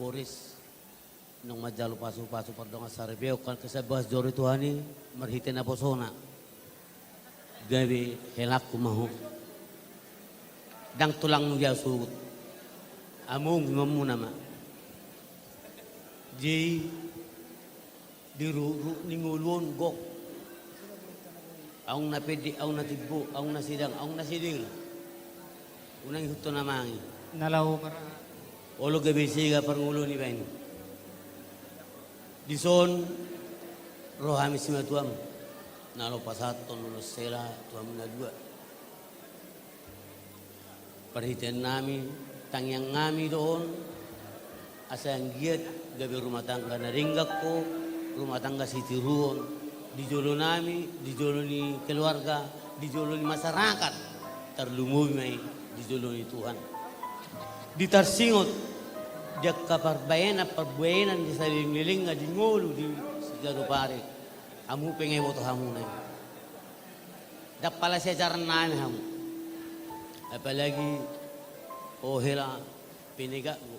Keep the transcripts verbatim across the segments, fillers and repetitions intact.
Boris, nunga manjalo pasu-pasu pardongan saripeon, kan kesabahan joro Tuhan i, marhite naposona. Gabe helangku ma ho. Ndang tulang nuaeng ahu sogot. Among imanmuna ma. Jadi, di ruhut-ruhut ni ngolu on gok. Ahu na pendek, ahu na timbo, ahu na sedang, ahu na sedeng. Unang ihuthon amang i. Na laho mar- Olo gabe sega parngoluon i baen. Dison ro hami simatuam. Na laho pasahathon ulos hela tu hamu na dua. Parhitean nami, tangiang nami do on, asa anggiat gabe rumah tangga na denggan ho, rumah tangga sitiruon, di jolo nami, di jolo ni keluarga, di jolo ni masyarakat, tarlumobi ma i di jolo ni Tuhan. Di tarsingot, di angka parbaenan, parbuaenan di saleleng-lelengna di ngolu di siganup ari, hamu pe nga iboto hamuna i. Ndang pala siajaran nami hamu. Apalagi ho hela penegak go.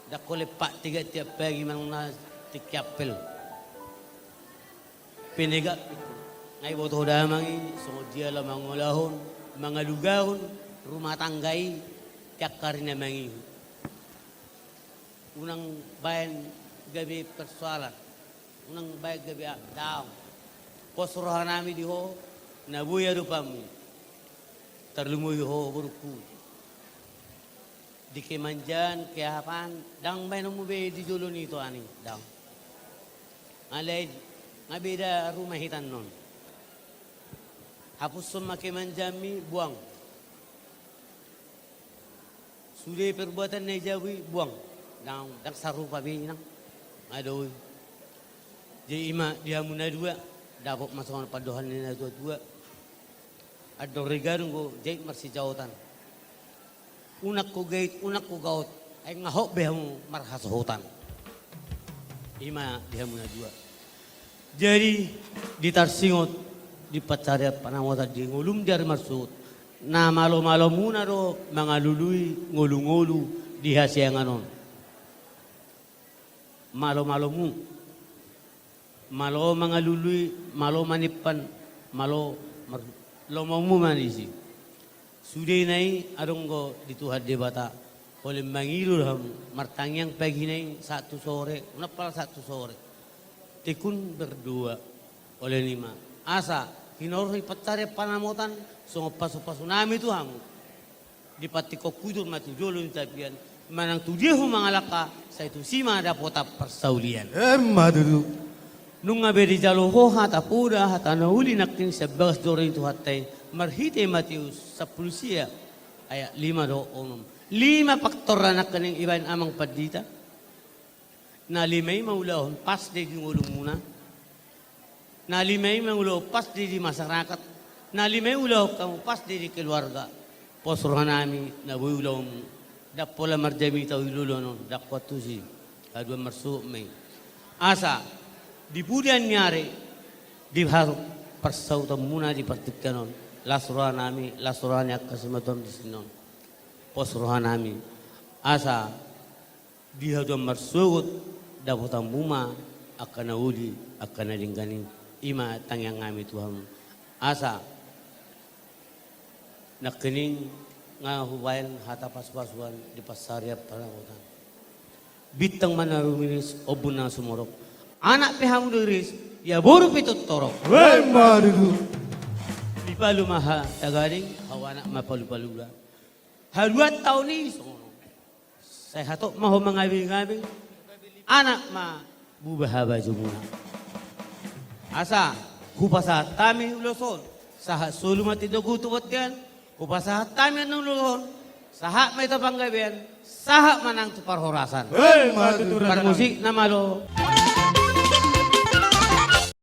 Ndang ho lempak tegak tiap pagi manang na tingki ampel. Penegak nga iboto ho damang i songon dia laho mangulahon, mangalugahon rumah tangga i di angka ari na mangihut. Unang baen gabe persoalan. Unang baen gabe a-, daong. Pos roha nami di ho, na boi adopanmu. Tarlumobi ho borungku. Di kemanjaan, keapan, ndang baenonmu be di jolo ni Tuhan i, daong. Alai, nga beda rumah hita annon. Hapushon ma kemanjaanmi, buang. Sude perbuatan na di jabu i, buang. Ndang, ndang sarupa be inang. Nga dao i. Jadi ima di hamu na dua, dapot ma songon pandohan ni na tua-tua. Andor i gadong do, jadi marsijaotan. Unang ho gait, unang ho gaot. Ai nga hot be hamu marhasohotan. Ima di hamu na dua. Jadi, di tarsingot, di pansarian panamotan di ngolum di ari marsogot, na malo-malomuna do mangalului ngolu-ngolu di hasiangan on. Malo-malomu. Malo mangalului, malo manimpan, malo mar-, lomomu ma disi. Sudena i adong do di Tuhan Debata. Holan mangido do hamu, martangiang pagi na i sahat tu sore, unang pala sahat tu sore. Tekun berdua, holan i ma. Asa, hinorhon ni pansarian panamotan, songon pasu-pasu nami tu hamu. Di pantikkon hujur ma tu jolo ni tapian, manang tu dia ho mangalangka, sai tusi ma dapotan parsaulian. Emma tutu. Nunga be dijalo ho hata poda, hata na uli nangkin sian bagas joro ni Tuhanta i, marhite Matius sampulu sia, ayat lima dohot onom. Lima faktor nangkining ibaen amang pandita. Na lima i ma ulahon pas do i di ngolumuna. Na lima i ma ulahon pas do i di masyarakat. Na lima i ulahon hamu pas do i di keluarga. Pos roha nami na boi ulahonmu. Ndang pola marjamita ho di joloan on, ndang ho antusi. Haduan marsogot ma i. Asa, di pudian ni ari, di haru parsautanmuna di partingkian on. Las roha nami, las roha ni angka simatuam di son. Pos roha nami. Asa, di haduan marsogot, dapotanmu ma angka na uli, angka na denggan i. Ima tangiang nami tu hamu. Asa, nangkining nga hubaen hata pasu-pasuan di pansarian panamotan. Bintang ma na rumiris, ombun na sumorop. Anak pe hamu do iris, ia boru pe tontorop. Emma tutu. Dipalu ma hata gading, hau anak ma palu-palula. Haduan taon i songon on. Sai hatop ma ho mangabing-abing, anak ma buba habajomuna. Asa, hupasahat hami ulos on, sahat solu ma tindoku tu bontean, hupasahat hami annon ulos on, sahat ma i tu panggabean, sahat ma nang tu parhorasan. Emma tutu. Parmusik na malo.